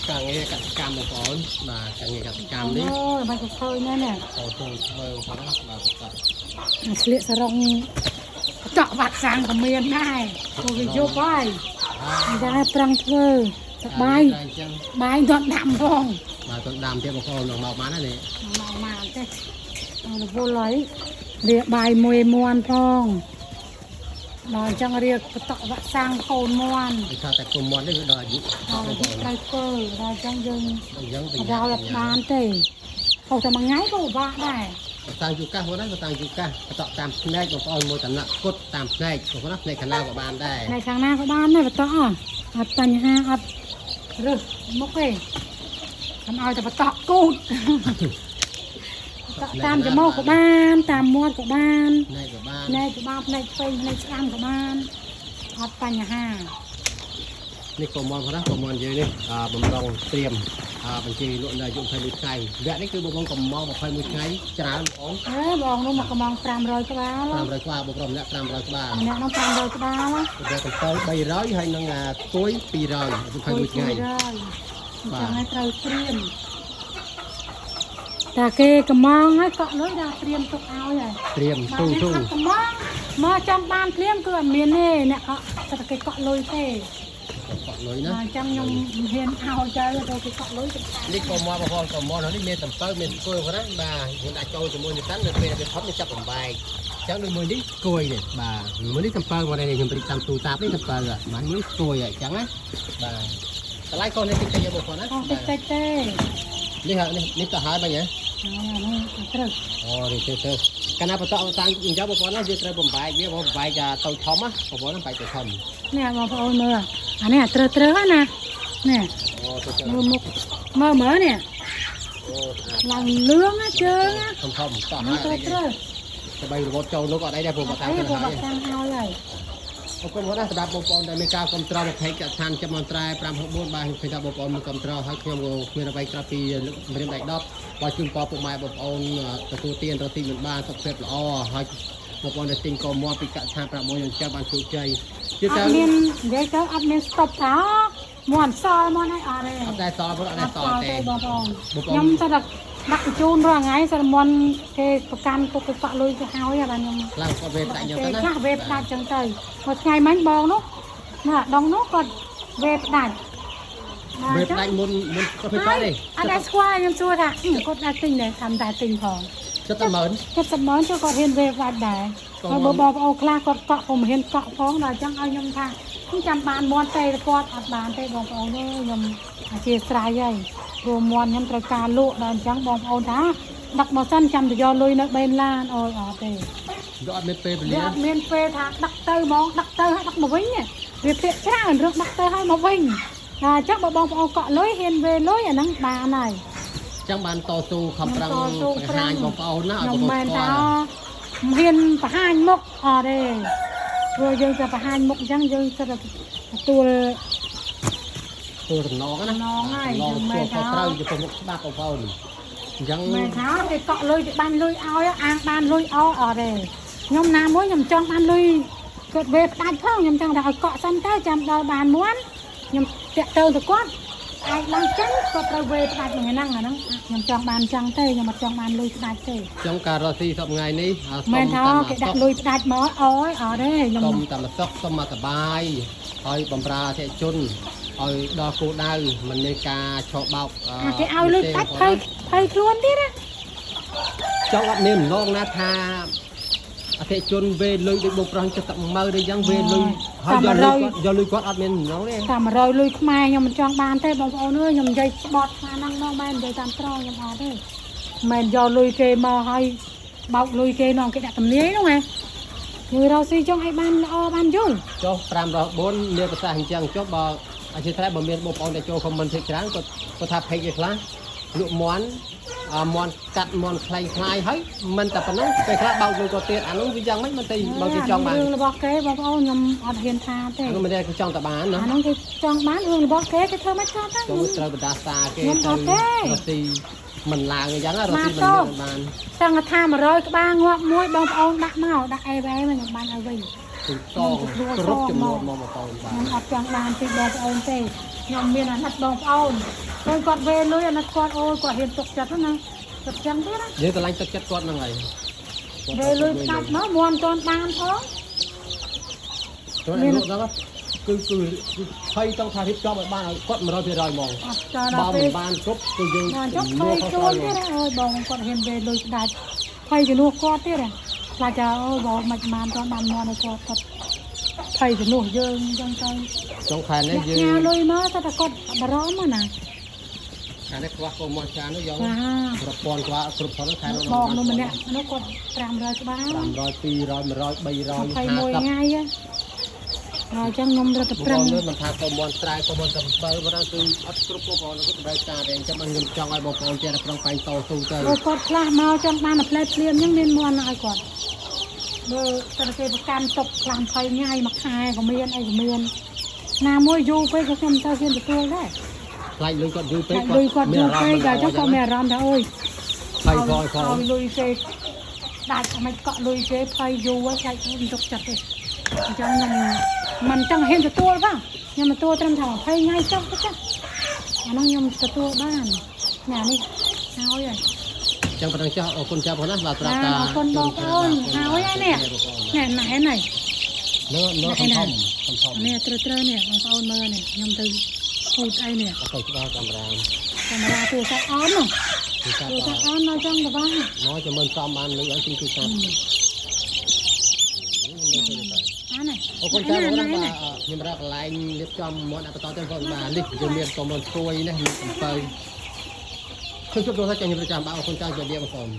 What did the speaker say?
ការងារកសិកម្មបងប្អូនបាទការងារកសិកម្មនេះ អូយមិនក៏ឃើញដែរនេះ តស៊ូធ្វើបងប្អូនណាបាទបន្ត ស្លៀកសរងតក់វ៉ាក់សាំងក៏មានដែរព្រោះវាយប់ហើយអញ្ចឹងឲ្យប្រឹងធ្វើសប្បាយ អញ្ចឹង បាយដុតដាំផង បាទទៅដាំទៀតបងប្អូននឹងមកបានហើយនេះ មកមកទេអរវល់ហើយរៀបបាយមួយមួនផងដល់អញ្ចឹងរៀបបតក់វ៉ាក់សាំងកូនមួន គេថាតែគុំមាត់នេះគឺដល់អាយុ ដល់ បងប្អូន ត្រូវធ្វើដល់អញ្ចឹងយើង អញ្ចឹងប រោអត់បានទេហូបតែមួយថ្ងៃក៏ពិបាកដែរ តាំងយូកាសបងណាតាំងយូកាសបន្តតាមភ្នែកបងប្អូនមួយតំណាក់គុតតាមភ្នែកបងប្អូនណាភ្នែកខាងណាក៏បានដែរ នៅខាងណាក៏បានដែរបតក់អត់បញ្ហាអត់រើសមុខទេខ្ញុំឲ្យតែបតក់គូតបតក់តាមច្រមុះក៏បានតាមមាត់ក៏បាន ភ្នែកក៏បាន ផ្នែកក៏បានផ្នែកផ្សេងផ្នែកស្ដាំក៏បានអត់បញ្ហា នេះក៏មន់បងណាក៏មន់យើងនេះបំរុងត្រៀមបញ្ជីលក់នៅអាយុ21ថ្ងៃវគ្គនេះគឺបងប្អូនកំង21ថ្ងៃច្រើនបងប្អូន អេបងនោះមកកំង500ក្បាល 500ក្បាលបងប្អូនម្នាក់500ក្បាល ម្នាក់នោះ500ក្បាល តែកំពៅ300ហើយនឹងគួយ200 21ថ្ងៃ អញ្ចឹងហើយត្រូវត្រៀមតាគេកំងហើយកក់លុយដល់ត្រៀមទុកឲ្យហើយ ត្រៀមទូទូ អត់កំងមកចាំបានភ្លាមគឺអត់មានទេអ្នកកក់តែគេកក់លុយទេ កក់លុយណា អញ្ចឹងខ្ញុំមិនហ៊ានឲ្យទៅទៅគេកក់លុយទៅ នេះក៏មកបងប្អូនក៏មកនេះមានតំពៅមានគួយបងណាបាទយើងដាក់ចូលជាមួយនេះតាំងនៅពេលវាថប់នេះចាប់បំបែកអញ្ចឹងដូចមួយនេះគួយនេះបាទមួយនេះតំពៅមកនេះខ្ញុំព្រិចតាមទូតាបនេះតំពៅបាទមួយគួយអញ្ចឹងណាបាទតម្លៃកូននេះតិចតិចបងប្អូនណា អស់តិចតិចទេ នេះនេះនេះទៅហើយបាញ់ហ៎ ហ្នឹងត្រូវ អូនេះទៅទៅកាលណាបន្តតាំងអញ្ចឹងបងប្អូនណាយើងត្រូវបំបែកវាបំបែកទៅធំណាបងប្អូនបែកទៅធំ នេះបងប្អូនមើលអានេះត្រូវត្រូវណានេះ អូទៅទៅ មើលមុខមើលមើលនេះ អូ ឡើងលឿងណាជើងណា ធំធំតោះ នេះ ហើយ ត្រូវត្រូវ តែបីរបត់ចូលនោះក៏អត់អីដែរព្រោះបើតាម អី ទៅហើយ ក៏បាក់តាំងឲ្យហើយ អរគុណបងណាសម្រាប់បងប្អូនដែលមានការគ្រប់គ្រងប្រភេទកឋានចំនួនត្រែ564បាទខ្ញុំឃើញថាបងប្អូនមានគ្រប់គ្រងហើយខ្ញុំក៏គ្មានអ្វីក្រៅពីលើកម្រាមដៃ10បើជូនពរពុកម៉ែបងប្អូនទទួលទានរកទីមិនបានសុខភាពល្អហើយបងប្អូនដែលទិញកមពីកឋាន6នឹងចាំបានជោគជ័យជឿទៅ អត់មាននិយាយទៅអត់មានស្តុបថាមន់សល់មន់ឲ្យអត់ទេ អត់ដែរសល់ព្រោះអត់ដែរសល់ទេ បងប្អូនខ្ញុំទៅដាក់ដាក់ជូនរាល់ថ្ងៃសិនមន់គេប្រកាន់ទុកគេកក់លុយទៅហើយបាទខ្ញុំ ខ្លះគាត់វេផ្ដាច់យ៉ាងទៅណា ខ្លះវេផ្ដាច់ចឹងទៅមួយថ្ងៃមិញបងនោះណាដងនោះគាត់វេផ្ដាច់ វេផ្ដាច់មុនមុនគាត់ធ្វើទេ អត់ដែរស្គាល់ខ្ញុំសួរថាគាត់ដែរទិញដែរតាមតែទិញផង 70ម៉ឺន 70ម៉ឺនចុះគាត់ហ៊ានវេផ្ដាច់ដែរហើយបើបងប្អូនខ្លះគាត់កក់ក៏មិនហ៊ានកក់ផងដល់អញ្ចឹងឲ្យខ្ញុំថាខ្ញុំចាំបានមន់ទេគាត់អត់បានទេបងប្អូនអើយខ្ញុំអធិស្ឋានហើយព្រោះមន់ខ្ញុំត្រូវការលក់ដល់អញ្ចឹងបងប្អូនថាដឹកមកសិនចាំទៅយកលុយនៅបេនឡានអូយអត់ទេ វាអត់មានពេលវេលា វាអត់មានពេលថាដឹកទៅហ្មងដឹកទៅហើយដឹកមកវិញវាភាកច្រើនរឿងដឹកទៅហើយមកវិញអញ្ចឹងបើបងប្អូនកក់លុយហ៊ានវេលុយអាហ្នឹងបានហើយ ចឹងបានតស៊ូខំប្រឹងបង្ហាញបងប្អូនណាឲ្យ ខ្ញុំ បងប្អូន មែនថា ស្គាល់ ហ៊ានបង្ហាញមុខអត់ទេព្រោះយើងจะបង្ហាញមុខអញ្ចឹងយើងសិតតែទទួល ទទួលតំណងណា តំណងហើយ តំណង ខ្ញុំមែ ទទួល នថា ខុសត្រូវចំពោះមុខច្បាប់បងប្អូនអញ្ចឹង មែនថាគេកក់លុយគេបាញ់លុយឲ្យអាងបានលុយអអត់ទេខ្ញុំណាមួយខ្ញុំចង់បានលុយគាត់វេផ្ដាច់ផងខ្ញុំចង់ថាឲ្យកក់សិនទៅចាំដល់បានមួនខ្ញុំតាក់ទៅទៅគាត់អាចឡើងចឹងគាត់ត្រូវវេផ្ដាច់មួយហ្នឹងអាហ្នឹងខ្ញុំចង់បានចឹងទេខ្ញុំអត់ចង់បានលុយផ្ដាច់ទេ អញ្ចឹងការរកស៊ីសប្តាហ៍ថ្ងៃនេះអាសុំ មែនថា តាម គេ អាសុក ដាក់លុយផ្ដាច់មកអូយអត់ទេខ្ញុំ សុំតាមអាសុកសុំមកសបាយហើយបំរើអតិថិជនឲ្យដល់គោលដៅមិនមានការឆោបោក អាគេឲ្យលុយផ្ដាច់ភ័យភ័យខ្លួនទៀតណា ចង់អត់មានម្ដងណាថាអតិថិជនវេលុយដូចបងប្រុស70ម៉ឺនអីចឹងវេលុយហើយយកលុយគាត់យកលុយគាត់អត់មានម្ដងទេ តាម100លុយខ្មែរខ្ញុំមិនចង់បានទេបងប្អូនអើយខ្ញុំនិយាយស្បត់ថាហ្នឹងមកមែននិយាយតាមត្រង់ខ្ញុំអត់ទេមិនយកលុយគេមកឲ្យបោកលុយគេនាំគេដាក់ទំនាយនោះហ៎មួយរកស៊ីចង់ឲ្យបានល្អបានយូរ ចុះ504មានប្រសាសន៍អញ្ចឹងចុះបើអធិស្ឋានបើមានបងប្អូនដែលចូល comment ភាគច្រើនគាត់គាត់ថា page គេខ្លះលក់មន់អមន់កាត់មន់ខ្លែងខ្លាយហើយមិនតែប៉ុណ្ណឹងពេលខ្លះបោកលុយគាត់ទៀតអានោះវាយ៉ាងម៉េចមិនទៅបើគេចង់បាន រឿងរបស់គេបងប្អូនខ្ញុំអត់ហ៊ានថាទេ អានោះមិនដែលគេចង់តែបានណា អានោះគេចង់បានរឿងរបស់គេគេធ្វើមិនចង់ទៅ ចូលត្រូវបណ្ដាសាគេ ខ្ញុំ ទៅ អត់ទេ រកស៊ីមិនឡើងអញ្ចឹងរកស៊ីមិនមានមិនបាន សង្ឃថា100ក្បាលងាប់មួយបងប្អូនដាក់មកដាក់អេវ៉េមកខ្ញុំបានឲ្យវិញ គឺតងគ្រប់ចំនួនមកបងប្អូនបាទ ខ្ញុំអត់ចង់បានពីបងប្អូនទេខ្ញុំមានអាណិតបងប្អូនឃើញគាត់វេលុយអាណិតគាត់អូយគាត់ហ៊ានទុកចិត្តណាទុកចឹងទៀតណា យើងកន្លែងទឹកចិត្តគាត់ហ្នឹងហើយ វេលុយផ្ដាច់មកមន់តន់បានផង ចូលលក់ដល់គឺគឺគឺភ័យចង់ថារៀបចំឲ្យបានឲ្យគាត់100%ហ្មង អត់ចោល បើ ដល់ពេល មិនបានគ្រប់គឺយើង មកចុះភ័យខ្លួនទៀតអូយបងគាត់ហ៊ានវេលុយផ្ដាច់ភ័យជំនួសគាត់ទៀតខ្លាចថាអូយបងមិនបានតន់បានមន់ឲ្យគាត់គាត់ភ័យជំនួសយើងអញ្ចឹងទៅ ចុងខែនេះ អ្នក យើង ញ៉ាលុយមកតែគាត់បារម្ភណា ខែនេះខ្វះកុំមកចាននោះយក បាទ ប្រព័ន្ធក្បាលគ្រប់ផងខែនោះ បងនោះម្នាក់នោះគាត់500ក្បាល 500 200 100 300 21ថ្ងៃហើយចឹងខ្ញុំរត់ទៅ បង ប្រឹង ប្អូនមិនថាកុំមន់ស្រែកុំមន់កំពើបងគឺអត់គ្រប់បងប្អូនគឺតម្រូវការទេអញ្ចឹងខ្ញុំចង់ឲ្យបងប្អូនចេះតែប្រឹងប្រែងតស៊ូទៅ អូគាត់ខ្លះមកចង់បានតែផ្លែភ្លាមហ្នឹងមានមន់ឲ្យគាត់មើលតែគេប្រកាន់ទុកខ្លះ20ថ្ងៃមួយខែក៏មានអីក៏មានណាមួយយូរពេកក៏ខ្ញុំទៅហ៊ានទទួលដែរ ខ្លាចលុយគាត់យូរពេក លុយគាត់យូរពេកដល់ចឹងគាត់មានអារម្មណ៍ថាអូយ ភ័យផងផង ឲ្យលុយគេដាច់មិនកក់លុយគេភ័យយូរហើយខ្លាចខ្ញុំទុកចិត្តទេអញ្ចឹងខ្ញុំមិនចង់ហ៊ានទទួលផងខ្ញុំទទួលត្រឹមថា20ថ្ងៃចុះទៅចាអានោះខ្ញុំទទួលបានញ៉ានេះហើយហើយ ចឹងប៉ុណ្ណឹងចាស់អរគុណចាស់ផងណាបាទប្រាប់តា អរគុណបងប្អូនហើយហើយនេះនេះណែណែ នៅនៅធំធំធំធំ នេះត្រូវត្រូវនេះបងប្អូនមើលនេះខ្ញុំទៅហូតអីនេះ អត់ទៅច្បាស់កាមេរ៉ា កាមេរ៉ាទូរស័ព្ទអននោះ គឺថា ទូរស័ព្ទអនមកចឹងទៅបង មកចាំមិនសំបានលុយអត់គឺគឺសាប់ អានេះ អរគុណចាស់បងណាបាទខ្ញុំរកកន្លែងរៀបចំមាត់អបតទៅបងបាទនេះយើងមានកុំមស្គួយណាមានអំពៅខ្ញុំជួបទូរស័ព្ទខ្ញុំប្រចាំបាទអរគុណចាស់ជម្រាបបងប្អូន។